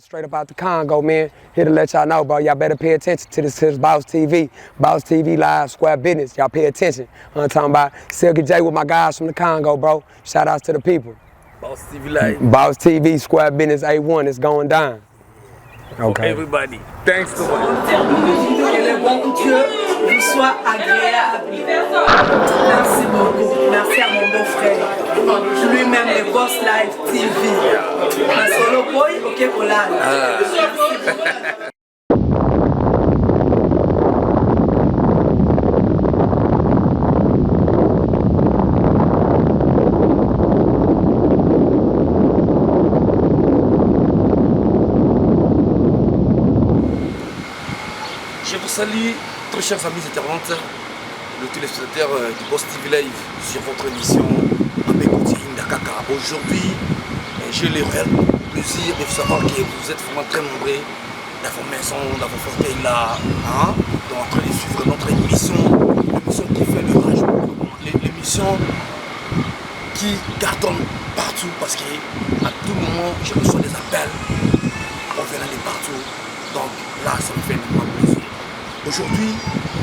Straight up out the Congo, man. Here to let y'all know, bro. Y'all better pay attention to this, Boss TV. Boss TV Live Square Business. Y'all pay attention. I'm talking about Silky J with my guys from the Congo, bro. Shout outs to the people. Boss TV Live. Boss TV Square Business A1 is going down. Okay. Everybody. Thanks so much. Que le bon Dieu vous soit agréable. Merci beaucoup. Merci à mon beau-frère. Lui-même, le Boss Live TV. Masolo boy, ok, kolala. Ah. Je vous salue, très chers amis internautes, le téléspectateur euh, du Boss TV Live sur votre émission avec Kaka. Aujourd'hui, euh, j'ai le réel plaisir de vous savoir que vous êtes vraiment très nombreux dans vos maisons, dans vos fauteuils là, hein, donc en train de suivre notre émission, l'émission qui fait le rage, l'émission qui cartonne partout parce que à tout moment je reçois des appels revenant de partout. Donc là, ça me fait énormément plaisir. Aujourd'hui,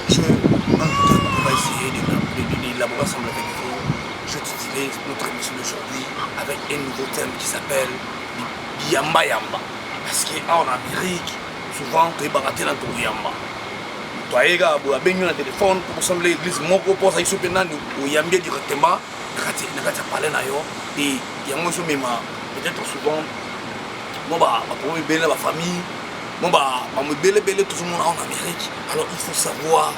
j'ai un thème qu'on va essayer d'élaborer ensemble avec vous. Je titulé notre émission d'aujourd'hui avec un nouveau thème qui s'appelle Biyamba Yamba. Parce qu'en Amérique, souvent, toyebaka te na tokoyamba moto ayeka boye abengi yo na telefone mpo kosambela eglise moko mpo azalaki so mpe nani oyambi ye directement na kati ya palais na yo e yango ezomema peut-être souvent mwa baproblème ebele na bafamille mwa bambo ebele ebele tozomona en amérique. Alors il faut savoir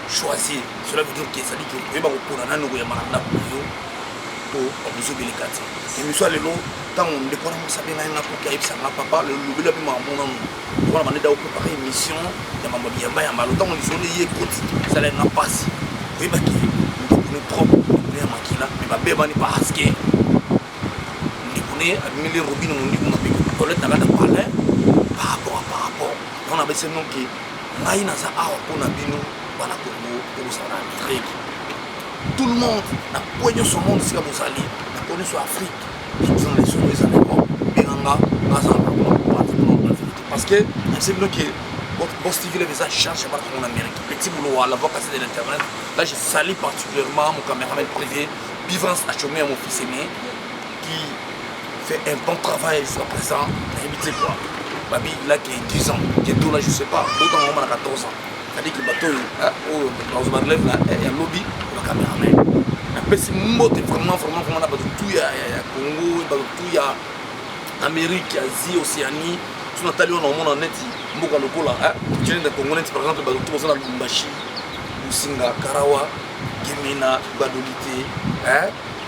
choisir. Cela veut dire que ezali ke oyeba kopona nani okoyamba na ndako na yo mpo babuzo ebele kati. Émission ya lelo, ntango ndeko wana mosi abengai nga mpoki ayebisa nga: "Papa, lobeli ape makambo nanu wana bande da oprépare émission ya mambo biyamba ya malo." Ntango lisolo eye ekoti, esalaki nga mpasi oyebaki ndeko ne propre, ndeko ne ya makila, mais babebani parce que ndeko ne abimeli robine mondiku na toilette na kati ya palais par rapport à par rapport. Yango nabesi noki ngai naza awa mpo na bino bana Kongo okozala na Amérique, tout le monde, na coin nyonso monde esika bozali, na coin nyonso Afrique, toza na lisolo eza na Europe, benganga naza na mpona vérité parce que nayebisi bino ke Boss TV Live eza charge ya bana Kongo na Amérique. Petit boulot la voix cassée de l'internet. Là, je salue particulièrement mon caméraman privé Bivance Achomé, mon fils aîné, qui fait un bon travail jusqu'à présent. Nayebi te quoi, babi là qui est 10 ans bientôt là, je sais pas, autant on a 14 ans, c'est-à-dire que bato oyo oyo bazwa barelève na ya lobi bacameraman. Napesi mbote vraiment vraiment vraiment na bato tu ya Congo, bato tu ya Amérique, Asie, Océanie. So natali wana, omona neti mboka lokola tokende na Congo, neti par exemple bato tu baza na Lubumbashi, Businga, Karawa, Gemena, Gbadolite,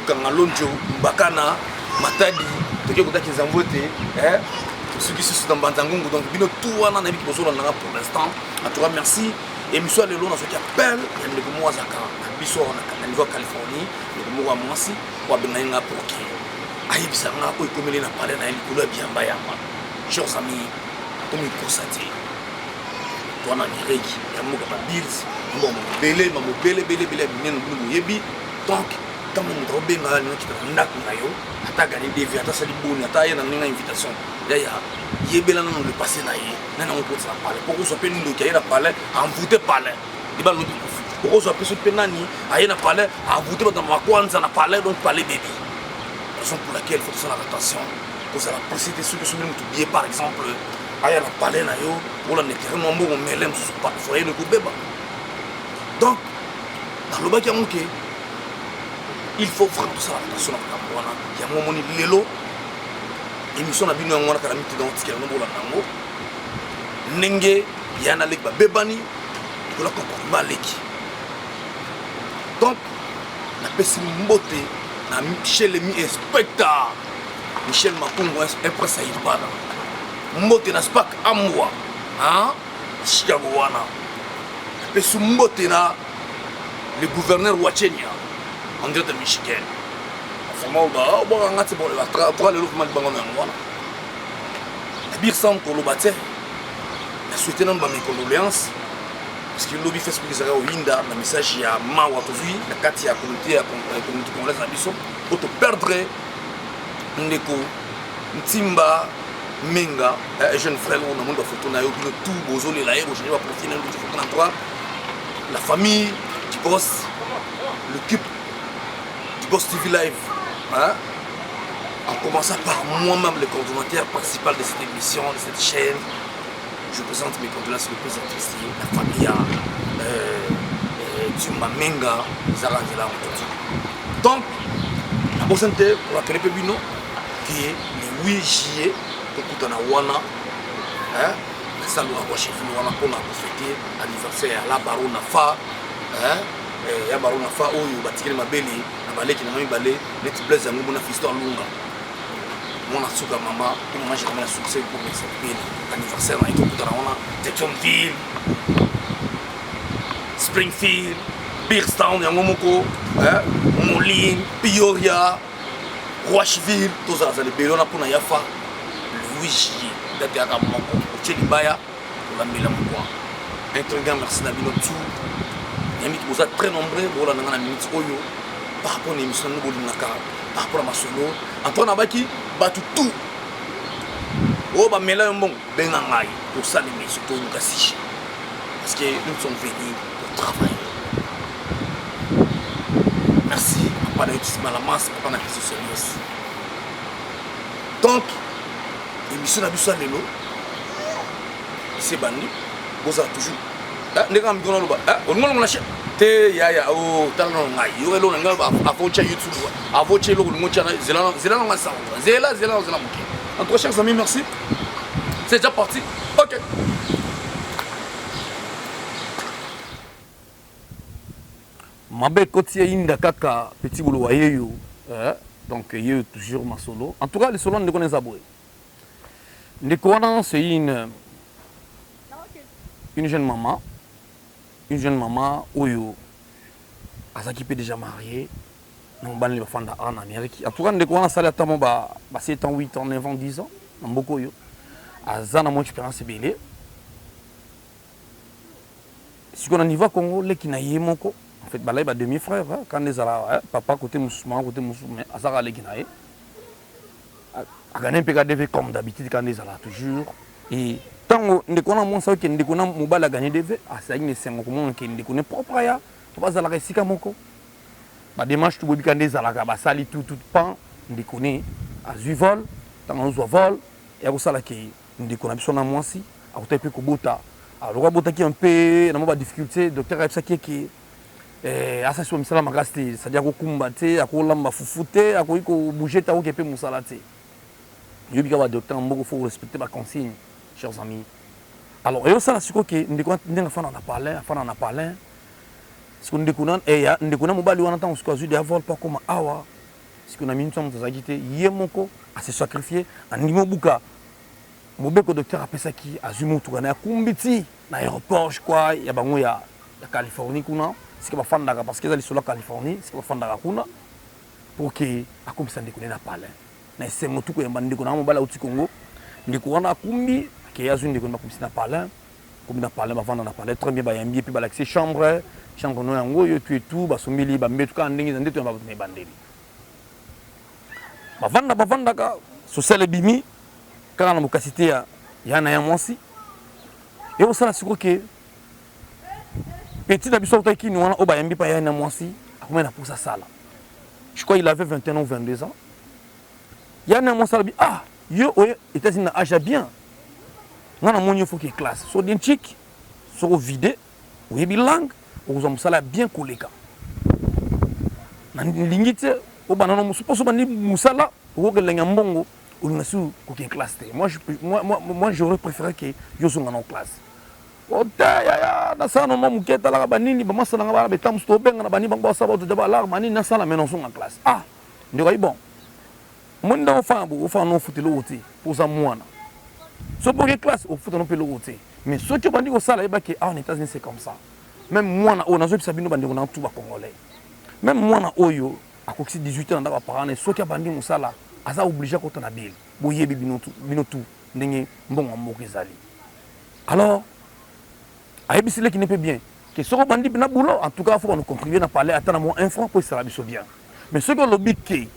Kanga Lonjo, Mbakana, Matadi, toke kotaki Nzambo ete soki susu na Mbanza Ngungu. Donc bino tu wana nayebi bozolanda pour l'instant. En tout cas, merci. Émission ya lelo, nazwaki appel ya ndeko moko azalaka na biso na niveau ya Californie, ndeko moko ya mwasi oyo abengaki nga pour ke ayebisa nga oyo ekomeli na palais na ye likolo ya biyamba yamba. Chers amis, tomikosa te, toa na Amérique ya mboka babills, mboka mabele, mamobele ebele ebele ya minene, bino boyebi. Donc ntango moto akobenga alingi akita na ndako na yo, ata gani dv, ata asali boni, ata aye na ndenge ya invitation, yaya, yebela nano le passé na ye, nani yango okotisa na palais, po kozwa mpe ndoki aye na palais envoûte palais libala lobi kufi, okozwa mpe soki mpe nani aye na palais envoûte bato na makwanza na palais, donc palais baby. Raison pour laquelle faut tosalaka attention, kozala pressé te. Soki osombeli moto billet par exemple, aya na palais na yo, olanda terrain mwa mbongo mele mosusu, foyer no ekobeba. Donc nalobaki yango ke il faut vraiment tosala attention na makambo wana. Yango omoni lelo émission na bino yango wana kala miti, donc tikela no bolanda yango ndenge ya na leki babebani likola comportement aleki. Donc napesi mbote na Michel Emi, inspecteur Michel Makungu, impresse ya Irbana, mbote na Spak Ambwa Chicago wana, napesi mbote na le gouverneur Wachenia en direct de Michigan. Vraiment obwaka ti bon trois lelo vraiment libango na yango wana nabir sans koloba te. Na souhaité nano bames condoléances parce que lobi Facebook ezalaka koyinda na message ya mawa tozwi na kati ya communauté ya communauté congolaise na biso po toperdre ndeko Ntimba. Menga, un jeune frère oyo namoni bafoto na yo bino tout bozolela ye, bochange baprofil na yo photo na toi. La famille du boss, l'équipe du Boss TV Live, hein? En commençant par moi-même, le coordonnateur principal de cette émission, de cette chaîne. Je présente mes condoléances les plus attristées, la famille à Tumba Menga, Zara Nzela Mokoti. Donc, la bosse pour rappeler bino qui est le 8 juillet, tokutana wana, hein, na salle ya Rochefort wana mpona kofete anniversaire ya la Barona Fa, hein, ya Barona Fa oyo batikeli mabele na baleki na mibale neti Blaise yango mona Fiston Alunga mwana suka mama mpe mama Germaine succès pour mpe anniversaire na ye tokutana wana Jacksonville, Springfield, Beerstown yango moko, Moline, Peoria, Rocheville, tozalazala ebele wana mpona yafa le 8 juillet, date yaka moko otie libaya olambela mokwa. Un très grand merci na bino tout yamiki boza très nombreux bolanda nga na minute oyo par rapport na émission nino bolingaka par rapport na masolo. En tout cas nabaki bato tout oyo bamela yo mbongo, benga ngai tosala émission, toluka sujet, parce que nous sommes venus pour travailler. Merci papa na yotis malamas, papa na biso serious. Donc émission na biso ya lelo se bandi, bozala toujours ndenge kaka mikolo naloba olingo longo na chaîne te yaya o tala nano ngai yoka eloko na ngai avotya YouTube, avotya eloko olingo tya zela zela nanga sango zela zela zela moke. En tout cas, chers amis, merci, c'est déjà parti. Ok, mabe ekoti eyinda kaka petit bolowa yeyo, donc yeyo toujours masolo. En tout cas lisolo ndeko na eza boye, ndeko wana c'est une jeune maman, une jeune maman oyo azalaki mpe déjà marié na mobali, bafanda en Amérique. En tout cas ndeko wana asali ata mo ba 7 ans, 8 ans, 9 ans, 10 ans na mboka oyo, aza na mwa expérience ebele. Sikoyo na niveau ya Congo, leki na ye moko, en fait balai ba demi frère quand ezala papa côté mosusu, mama côté mosusu, mais azaka leki na ye, agane mpe ka DV comme d'habitude quand ezala toujours. Et ntango ndeko wana mwasi ayoki ndeko na mobali aganye DV, azalaki na esengo komona ke ndeko ne propre aya po bazalaka esika moko. Badémarche tu boyebi nde ezalaka, basali tout tout pan, ndeko ne azwi vol. Ntango azozwa vol ya kosala ke ndeko na biso na mwasi akotaki mpe kobota, aloko abotaki mpe na mwa badifficulté. Docteur ayebisaki eke asalisi misala makasi te, c'est-à-dire akokumba te, akolamba fufu te, akoki kobouge te, akoki mpe mosala te. Yoyebi kaka badocteur mboka, faut respecter baconsigne, chers amis. Alors eyosala sikoyo ke ndeko ndenge afanda na palin, afanda na palin sikoyo, ndeko na ndeko na mobali wana, ntango sikoyo azwi deya vol mpo akóma awa, sikoyo na minute moto azalaki te, ye moko ase sacrifie, andimi obuka mobeko docteur apesaki, azwi motuka na ye, akumbi ti na aéroport, je crois ya bango ya Californie kuna sika bafandaka, parce que eza lisolo ya Californie sika bafandaka kuna, pour ke akomisa ndeko ne na palin na esengo tu koyamba ndeko na mobali auti Congo. Ndeko wana akumbi akei, azwi ndeko ne, bakomisi na palin, akomi na palin, bavanda na palin très bien, bayambi ye mpe balakisi chambre, chambre no yango oyo, tout et tout, basombeli bambetu kaka ndenge eza nde toyamba bato na ebandeli. Bavanda, bavandaka social ebimi kaka na bokasi te ya na ya mwasi. Ekosala sikoyo ke petit na biso akutaki kini wana oyo bayambi mpa ya na mwasi, akomai na posa sala, je crois il avait 21 ans ou 22 ans. Ya na mwasi alobi: "Ah, yo oyo États-Unis na âge ya bien, nga namoni yo foki classe so denchik, soko vide oyebi langue, okozwa mosala ya bien koleka. Nalingi te obanda na mosu mposo, obandi mosala okokelenga mbongo, olinga su kokende classe te. Moi, j'aurais préféré ke yo ozonga na classe." "Ote yaya, nasala na mwa moke, talaka banini bamasalanga bana beta mosusu, tobenga na banini bango basala bato baalarme banini, nasala me nazonga classe." Ah, ndeko ayi: "Bon, omoni ndenge ofanda bo, ofanda na ofuta eloko te mpo oza mwana. So mpo oke classe, ofuta no mpe eloko te, mais soki obandi kosala, yebaki awa na États-Unis c'est comme ça. Même mwana oyo nazoyebisa bino, bandeko na tu bacongolais, même mwana oyo akokisi 18 ans na ndako ya parent, soki abandi mosala, aza obligé akota na bill. Boyebi bino tu ndenge mbongo ya mboka ezali." Alors ayebisi leki ne mpe bien ke soki obandi na boulot, en tout cas faut bano contribuer na palais ata na mwa un franc mpo esala biso bien. Mais soki olobi ke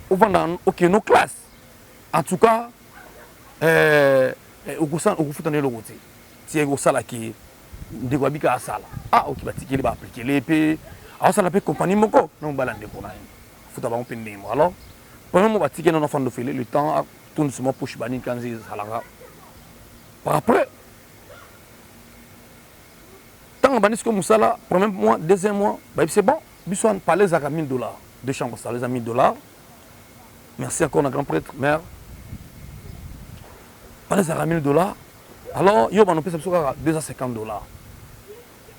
ovanda okende no classe, en tout cas Eh, eh, okofuta na eloko te ti ekosala ke ndeko abika asala. Ah ok, batikeli baaplikele mpe aosala mpe compagnie moko na mobali ya ndeko na ye, afuta bango mpe ndenge moko. Alors premier mo batikeli nano afanda ofele le temps atondisa mwa poche banini kanzi ezalaka. Par après ntango abandi sikoyo mosala, premier mois, deuxième mois, bayebi c'est bon, biso palais ezalaka 1000 $, deux chambres salon eza 1000 $. Merci encore na grand prêtre mère. Palais ezalaka 1000 $. Alors yo banopesa biso kaka 250 $.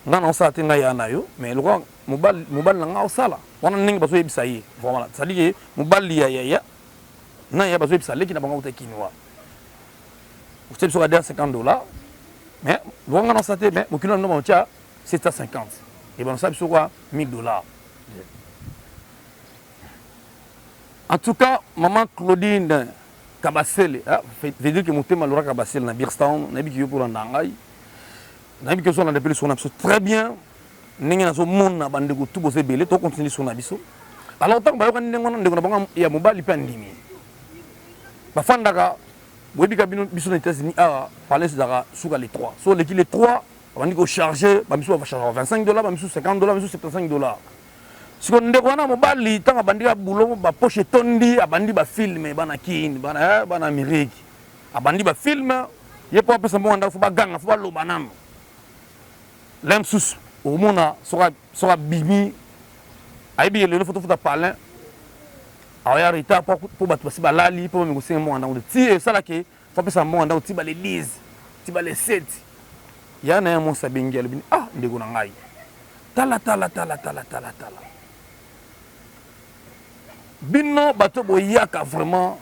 Nga na osala te, ngai ya na yo, mais lokola mobali na nga osala wana, ndenge bazoyebisa ye, voilà, c'est-à-dire que mobali ya yaya na ya bazoyebisa leki na bango auta kinoa, otia biso kaka 250 $, mais lokola nga na osala te, mais mokili na bino banotia 750 e banosala biso kwa 1000 $. En tout cas, maman Claudine Kabasele, ah, veut dire que motema Laura Kabasele na Birstown, nayebi ki yo mpona ngai, nayebi ki ozolanda mpe lisolo na biso très bien. Ndenge nazomona bandeko tu boza ebele, tokontinue lisolo na biso. Alors ntango bayokani ndenge wana, ndeko na bango ya mobali mpe andimi, bafandaka. Boyebi ka bino, biso na États-Unis awa, palais ezalaka suka le 3. So oleki le 3, babandi kocharge. Bamisusu bacharge 25 $, bamisusu 50 $, bamisusu 75 $. Siko ndeko wana mobali, ntango abandi ka bulo, bapoche etondi, abandi bafilme bana Kini, bana Amérique, abandi bafilme ye mpo apesa mbongo ndako. Fo baganga, fo baloba nano. Le mosusu okomona soki abimi, ayebi lelo fo tofuta palin, aoya retard mpo bato basi balali, mpo bameki kosenga mbongo ndako ti esalaki fo apesa mbongo ndako ti bale 10, ti bale 7. Ya na ye mwasi abengi, alobi: "Ah, ndeko na ngai, tala, tala, tala, tala, tala, tala, bino bato boyaka vraiment."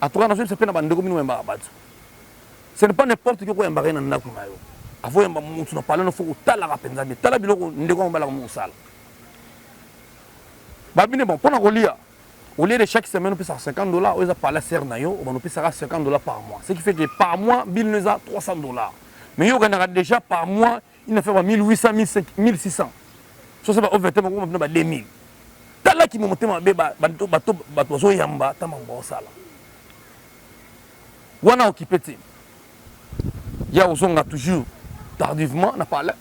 En tout cas, nazoyebisa mpe na bandeko, bino oyambaka bato, ce n'est pas n'importe qui koyambaka ye na ndako na yo. Avoyamba motu na palais, no fo kotalaka mpenza bien. Tala biloko ndeko mobalaka mosala babine. Bon, mpona kolia, au lieu de chaque semaine opesaka 50 $, oyo eza palais sere na yo, obanda opesaka 50 $ par mois, ce qui fait que par mois bill no eza 300 $. Mais yo okendaka déjà par mois une affaire ba 1800, 1600, so ba overtime okoma bino ba 2000. Talaki mo motema mabe, bato bazoyamba ta makambo baosala wana, okipe te. Ya ozonga toujours tardivement na palais.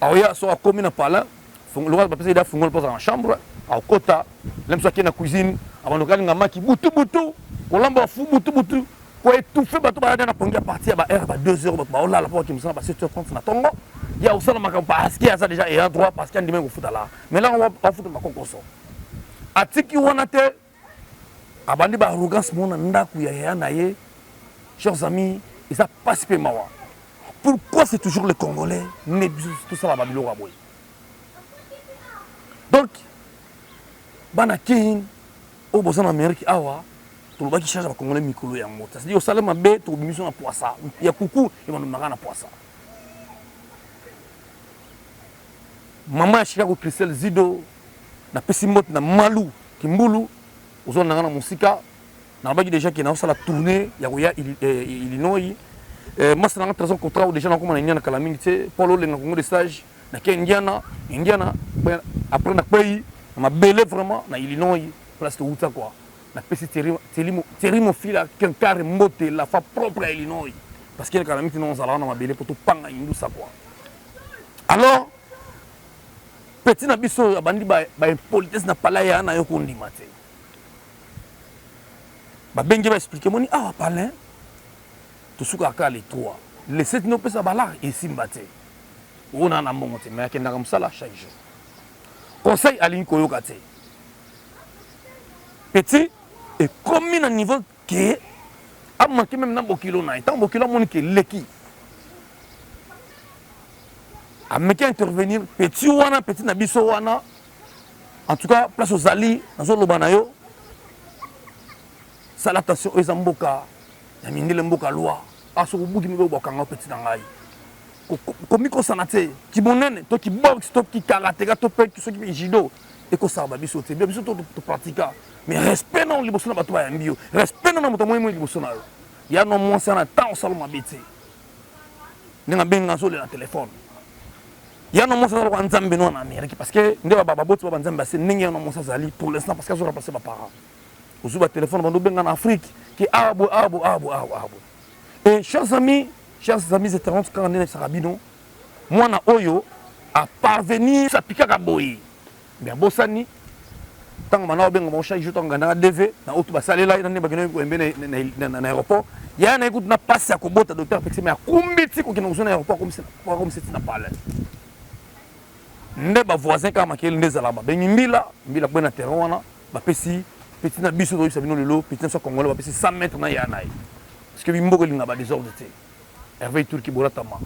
Aoya, so akomi na palais, lokola bapesa ida fungolo mpo azala na chambre, akota le mosu, akei na cuisine, abanda kokalinga maki butu butu, kolamba fu butu butu, koétouffe bato bayada na pongi. À partir ya ba heure ba 2 heures, bato baolala mpo bakende mosala ba 7 heures 30 na ntongo. Ya kosala makambo parce que aza déjà ayant droit, parce que andimi kofuta la. Mais là afuta makokoso, atiki wana te, abandi ba arrogance moko na ndako ya yaya na ye. Chers amis, eza pasi mpe mawa. Pourquoi c'est toujours le Congolais nde biso tosala babiloko ya boye? Donc bana Kine oyo boza na Amérique awa, tolobaki charge ya bacongolais mikolo yango, c'est-à-dire osala mabe, tokobimi so na poisa ya kuku, ebandomaka na poisa. Mama ya Chicago, Christelle Zido, napesi mbote na Malu Kimbulu, ozolanda nga na mosika. Nalobaki déjà ke naosala tournée ya koya Illinois. Masa nanga Trésor Contrat, déjà nakoma na Indiana kala mingi te. Paul Olenga, Congo de stage, nake Indiana. Indiana, après nakwei na mabele vraiment na Illinois, place touta quoi. Napesi Thierry Mofila Kenkare mbote, la fois propre ya Illinois, parce que kala mingi te ozala wana mabele mpo topanga indusa quoi. Alors petit na biso abandi baimpolitesse na palais ya na yo, kondima te. Babengi, baexplike: "Moni awa palin, tosukaka kaka le 3, le 7 nde opesa balare, esimba te, oyo na mbongo te." Mais akendaka mosala chaque jour. Conseil alingi koyoka te. Petit ekomi na niveau ke amanke même na bokilo na ye. Ntango bokilo amoni ke leki ameki intervenir, petit wana, petit na biso wana, en tout cas place ozali, nazoloba na yo, sala attention. Oyo eza mboka ya mindele, mboka loi. A soki obuki mpe bakanga. Petit na ngai, komikosana te kimonene to kiboxe to kikarateka to mpe soki mpe judo ekosaka babiso te. Biso topratika, mais respect nano liboso na bato bayambi yo, respect nano na moto amoyi moi liboso na yo. Ya no mwasi wana, ntango osala mabe te, ndenge abenga, azolela telefone. Ya no mwasi aza lokola nzambe no na Amérique, parce que nde baboti ba banzambe base ndenge ya no mwasi azali pour l'instant, parce que azo remplace baparent. Ozwi batelefone, bando obenga na Afrique ke awa boye, awa boye, awa boye, awa boye. Et chers amis, chers amis internautes, kaka nde nayebisaka bino, mwana oyo a parvenir apikaka boye mais abosani ntango banda kobenga bango chaque jour ntango gandaka dv na oyo basalela ye na nde bakendaki koyembe na aéroport yaya na ye kutu na mpasi ya kobota docteur apekisi me akumbi ti kokende kozwa na aéroport akomisi ti na palais nde bavoisin kaka makele nde ezalaka babengi mbila mbila kwe na terrain wana bapesi petit na biso toyebisa bino lelo petit na biso ya congolais bapesi 100 mètres na ya na ye parce que bimboka elinga ba desordre te Hervé Turki bolatama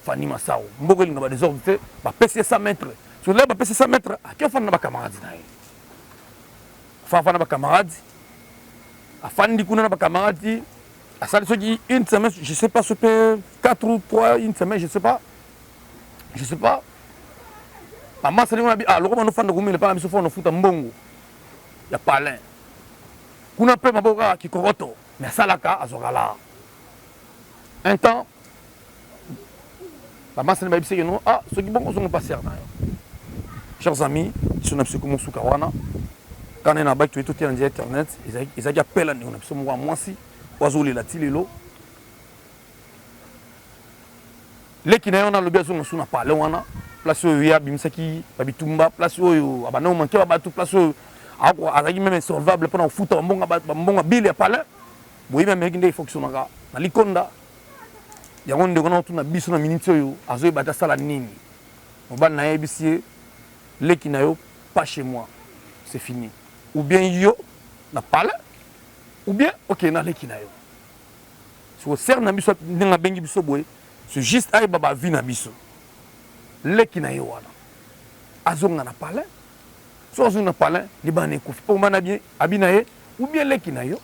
Fanny Massao mboka elinga ba desordre te bapesi ye 100 mètres so lelo bapesi 100 mètres ake afanda na bacamarade na ye afanda na bacamarade afandi kuna na bacamarade asali soki une semaine je sais pas soki 4 ou 3 une semaine je sais pas je sais pas mama asali ngo na bi ah lokola nofanda komela epai na biso fo nofuta mbongo ya palin kuna mpe maboko kaka kikoroto me asalaka azwaka la un temps bamasani bayebisaki no ah soki bongo ozonga mpa sere na yo chers amis biso na biso ekomi osuka wana kana na baki toye totia na nzela internet ezalaki apela ndeko na biso moko ya mwasi oyo azolela ti lelo Leki na ye wana alobi azonga su na palais wana place oyo ye abimisaki ba bitumba place oyo abanda ko manquer ba batu place oyo azalaki meme insolvable pona kofuta ba mbongo ba mbongo bill ya palais boyebi Amerique nde efonctionnaka na likonda yango ndeko na otuna biso na minute oyo azoyeba te asala nini mobali na ye ayebisi ye leki na yo pas chez moi c'est fini ou bien yo na palais ou bien okende na leki na yo Siko sœur na biso ndenge abengi biso boye c'est juste ayeba ba vie na biso. Leki na ye wana azonga na palais soki azongi na palais libala na ekufi po bana bien abi na ye ou bien leki na yo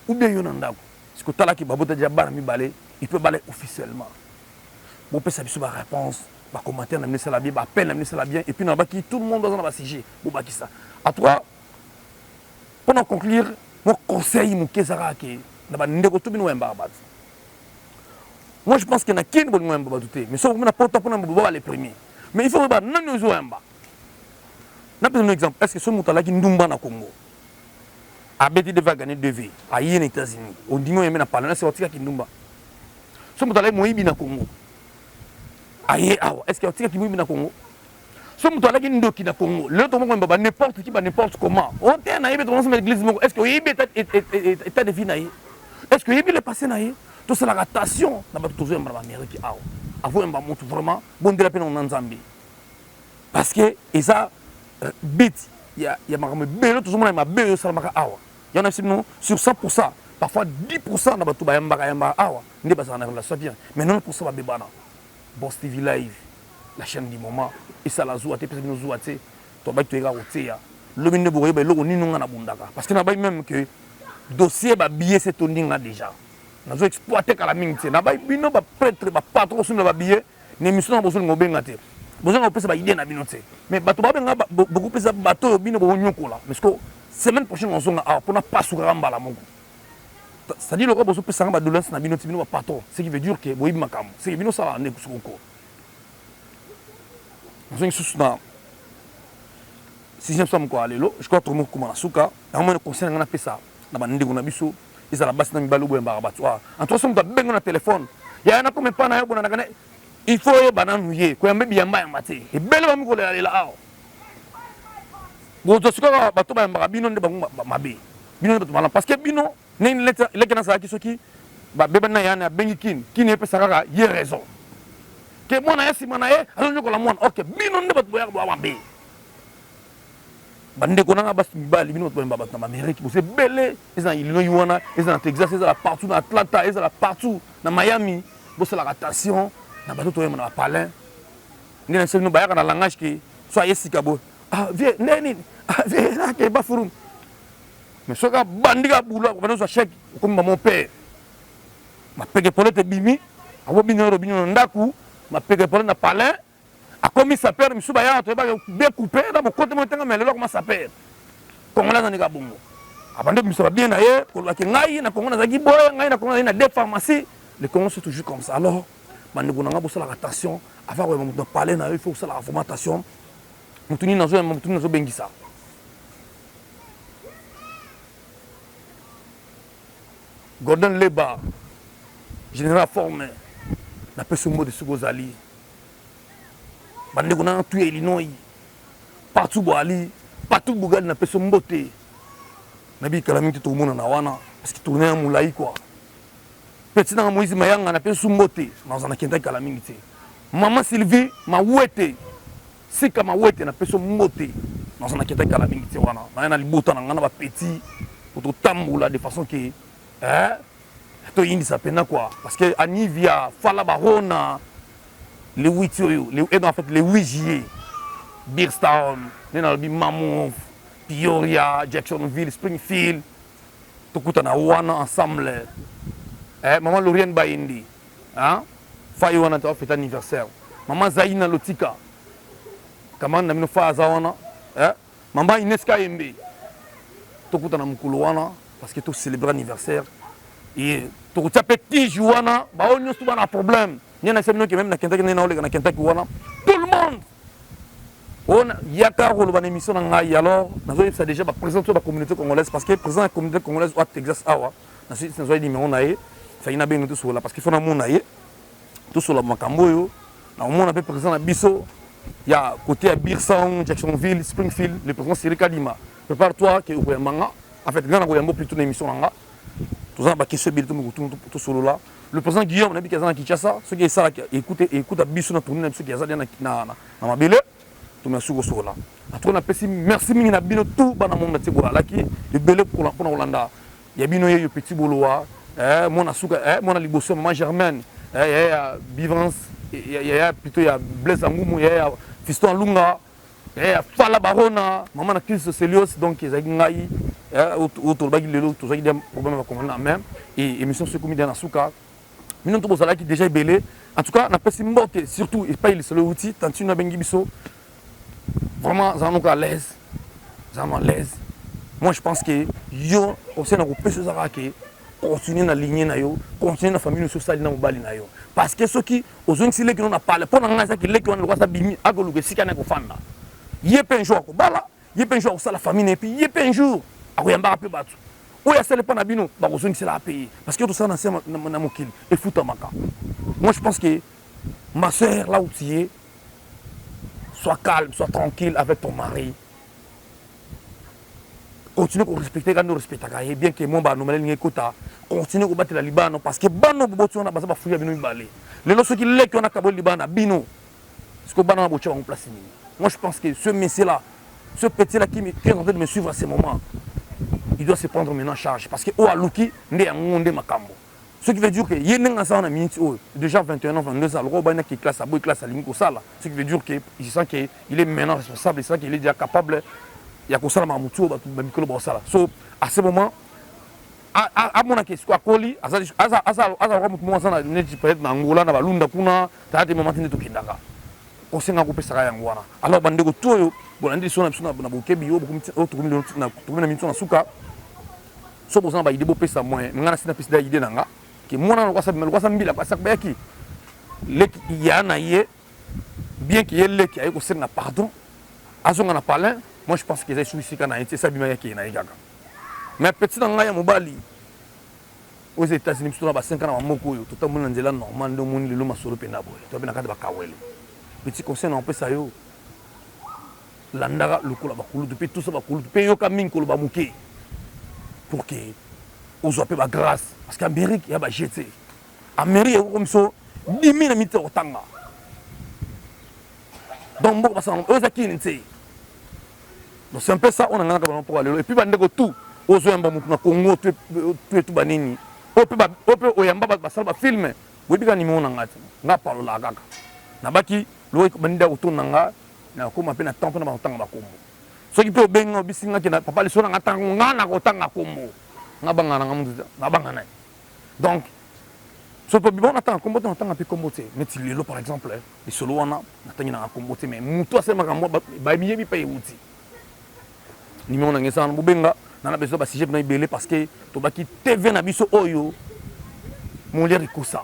ou bien yo na ndako siko talaki babota deja bana mibale il peut bala officiellement bopesa biso ba réponse ba commentaire na bino esala bien ba appel na bino esala bien et puis na baki tout le monde aza na ba sujet bobakisa en tout cas Pona conclure, mwa conseil moke eza kaka ke na ba ndeko to bino boyambaka bato. Moi je pense que na kin bolingo yamba bato te, mais soki okomi na poto pona boba les premiers. Mais il faut oyeba nani ozo yamba. Napesa bino exemple, est-ce que soki moto alaki ndumba na Congo, abeti DV a gagner DV, aye na Etats-Unis, ondimi oyambe na parlement, est-ce que otika kindumba? Soki moto alaki moyibi na Congo, aye awa, est-ce que otika kimoyibi na Congo? Soki moto alaki ndoki na Congo, lelo tokomi koyemba ba n'importe qui ba n'importe comment. Oh te nayebi tokomi na église moko, est-ce que oyebi état état de vie na ye? Est-ce que oyebi le passé na ye? Tosalaka attention na bato tozoyamba na ba Amérique awa. Avant oyamba moto vraiment bondela mpe na Nzambe. Parce que eza euh, bit ya ya makambo ebele tozomona mabe oyo esalamaka awa. Yango na bino sur 100%, parfois 10% na bato bayambaka yambaka awa nde bazalaka na relation bien, mais 90% babebana. Boss TV live la chaîne du moment esala zuwa te epesa bino zuwa te tobaki toyeka koteya lobi nde bokoyeba eloko nini nga nabundaka parce que nabai meme que dossier ba billet se tondi nga déjà nazo exploite kala mingi te nabai bino ba prêtre ba patron kosombela ba billet na émission na bozolinga obenga te bozolinga kopesa ba idée na bino te mais bato babenga beaucoup plus bato oyo bino bokonyokola mais siko semaine prochaine nazonga awa mpona pasukaka mbala moko C'est à dire lokola bozo pesa nga ba doléances na bino ti bino ba patron ce qui veut dire que boyebi makambo ce que bino sala nde sokoko nazongi susu na sixième soir mokolo ya lelo je crois tokomi kokoma na suka yango moni conseil na ngai napesa na bandeko na biso ezala basi na mibali oyo boyambaka bato awa en tout cas soki moto abengi na telefone yaya nakoma epai na yo bonanaka na il faut oyeba nanu ye koyamba biyambayamba te ebele bami kolelalela awa bozwa sikoyo bato bayambaka bino nde bango mabe bino nde bato malamu parce que bino ndenge leki nazalaki soki babebani na yana abengi kini kini epesa kaka ye raison ke mwana ya nsima na ye azonyokola mwana ok bino nde bato boyaka boya mabe bandeko nanga basi mibali bino bato bayamba bato na bamerike boza ebele eza na illinois wana eza na texas ezala partout na atlanta ezala partout na miami bosalaka attention na bato toyamba na bapalin nde na biso bino bayaka na langage ke so aye sika boye ah vie nde nini ah vie nake bafurum mais soki abandi ka bulo akobanda ozwa chèque okomi ba mon père mapeke polete ebimi akobina yo robinio na ndako mapeke polete na palin akomi sapeur misusu bayaka toyebaka bien coupe na bokote mo tenga mais lelo akoma sapeur congolais azali ka bongo abandi kobimisa babien na ye kolobaki ngai na congo nazalaki boye ngai na congo nazali na deux pharmacie le congo c'est toujours comme ça alors bandeko na ngai bosalaka attention avant koyamba moto na palais na yo il faut kosalaka vraiment attention moto nini nazoyamba moto nini nazobengisa Gordon Leba. General Forme, napesi yo mbote soki ozali. Bandeko na nga tout ya Illinois, partout boali, partout Bugadi, napesi yo mbote. Nayebi kala mingi te tokomonana wana parce que tournee ya molayi quoi. Petit na nga Moïse Mayanga, napesi yo mbote, nazala na Kentucky kala mingi te. Maman Sylvie Mawete, Sika Mawete, napesi yo mbote, nazala na Kentucky kala mingi te wana. Naya na libota na nga na ba petits po totambola de façon que eh toyindisa pena quoi parce que Anivia Fala Barona le 8 oyo le, eh non, en fait le 8 juillet Beerstown nde nalobi Mamouth Peoria Jacksonville Springfield tokutana wana ensemble eh, maman Lauriane Bayindi hein fayi wana to fête anniversaire maman Zaina Lotika camarade na bino fa aza wana eh maman Ines Kayembe tokutana mokolo wana parce que to célébrer anniversaire et tokotia mpe tige wana baoyo nyonso bana problème nde na bino ke meme na Kentucky nde naoleka na Kentucky wana tout le monde oyo yaka koloba na émission na ngai. Alors nazoyebisa déjà baprésident to bacommunauté congolaise parce que président ya communauté congolaise oyo Texas awa, nazwaki numéro na ye, faki nabengi tosolola parce que faut namona ye, tosolola makambo oyo. Nakomona mpe président na biso ya côté ya Beerstown, Jacksonville, Springfield, le président Cyril Kadima. Prépare toi ke okoyamba nga, en fait nga nakoyamba plutôt na émission na nga. Toza na baquestion ebele tosolola. Le président Guillaume, nayebi ke aza na Kinshasa, soki esalaki ekuta biso na tournée na biso ke aza na mabele, tomela soki kosolola. En tout cas napesi merci mingi na bino tout bana monde atie bolalaki ebele mpona kolanda ya bino yeyo Petit Bolowa, mwana suka, mwana liboso ya mama Germaine, ya Bivance, ya plutôt ya Blaise Angumu, ya Fiston Alunga, ya Fala Barona, mama na Christ Celios. Donc ezalaki ngai oyo tolobaki lelo, tozalaki des problème ya bakongolais na même et émission soki ekomi na suka. Bino to bozalaki déjà ebele. En tout cas napesi mbote surtout epai lisolo euti. Tantine abengi biso, vraiment zala noko à l'aise, zala à l'aise. Moi je pense que yo conseil na kopesa ozalaka ke continue na lignée na yo, continue na famille nyonso osali na mobali na yo parce que soki ozongisi leki no na pale, mpo na ngai ezaki leki wana lokola bimi akoluka esika na kofanda ye mpe un jour akobala ye mpe un jour akosala famille na ye mpe ye mpe un jour akoyambaka mpe bato oyo asali mpo na bino bakozongiselaka mpe ye parce que tosala na se na mokili efutamaka. Moi je pense que ma sœur, là où tu es, sois calme, sois tranquille avec ton mari, continue korespecte kaka nde orespectaka ye, bien que mo banomale elingi ekota. Continue kobatela libano parce que bana boboti wana baza bafruit ya bino mibale. Lelo soki leki wana kaboli libana na bino, siko bana wana botia bango place nini? Moi je pense que ce monsieur là, ce petit là qui est en train de me suivre à ce moment, il doit se prendre maintenant en charge parce que oyo aluki nde yango nde makambo. Ce qui veut dire que ye ndenge aza wana minute oyo déjà 21 ans, 22 ans, lokola obandaki classe, aboyi classe, alingi kosala, ce qui veut dire que il sent que il est maintenant responsable, il sent qu'il est déjà capable ya kosala makambo ti oyo bato bamikolo bakosala. So à ce moment amonaki esiko akoli, azalaka motu moko aza na neti peut-être na Angola na balunda kuna tala te mama te nde tokendaka kosenga kopesaka yango wana. Alors bandeko to oyo bolandi liso na biso na bokebi oyo tokomi na minute na suka, so boza na baidée, bopesa moyen. Ngai nasi napesi da idée na nga ke mwana lokwasa mbila bayaki leki ya na ye, bien ke ye leki aye kosenga pardon, azonga na palin. Moi je pense que eza esu esika na ye ti esi abima, yakeye na ye kaka. Mais petit na ngai ya mobali oyo eza États-Unis, biso na ba 5 ans na bamoko oyo totamboli na nzela normal nde omoni lelo masolo mpenza boye toape na kati ya bakawele. Petit conseil na opesa yo, landaka lokola bakulutu mpe tosa bakulutu mpe yoka mingi koloba moke pour que ozwa mpe bagrâce parce que Amérique ya baje te. Amérique ekoko biso dimi na miti ya kotanga, donc mboka basala oyo eza kini te. Donc c'est un peu ça oyo na ngai nakaba mpo lelo. Et puis bandeko tout ozoyamba motu na Congo tu etu banini oyo mpe oyamba bato basala bafilm, boyebi kaka nimero na ngai te. Nga palolaka kaka nabaki lokola bandida kotonda nga, nakoma mpe na temps mpona bakotanga bakombo. Soki mpe obengi nga, obisi nga ke papa liso na nga ntango nga nakotanga kombo, nga banga na nga mutu nabanga na ye. Donc soki mpe bon natanga kombo te, natanga mpe kombo te. Neti lelo par exemple lisolo wana natangi nanga kombo te, mais mutu asali makambo bayebi mpe euti. Numéro na ngai eza wana, bobenga nana besoin basujet mpena ebele parce que tobaki TV na biso oyo Molière ekosa.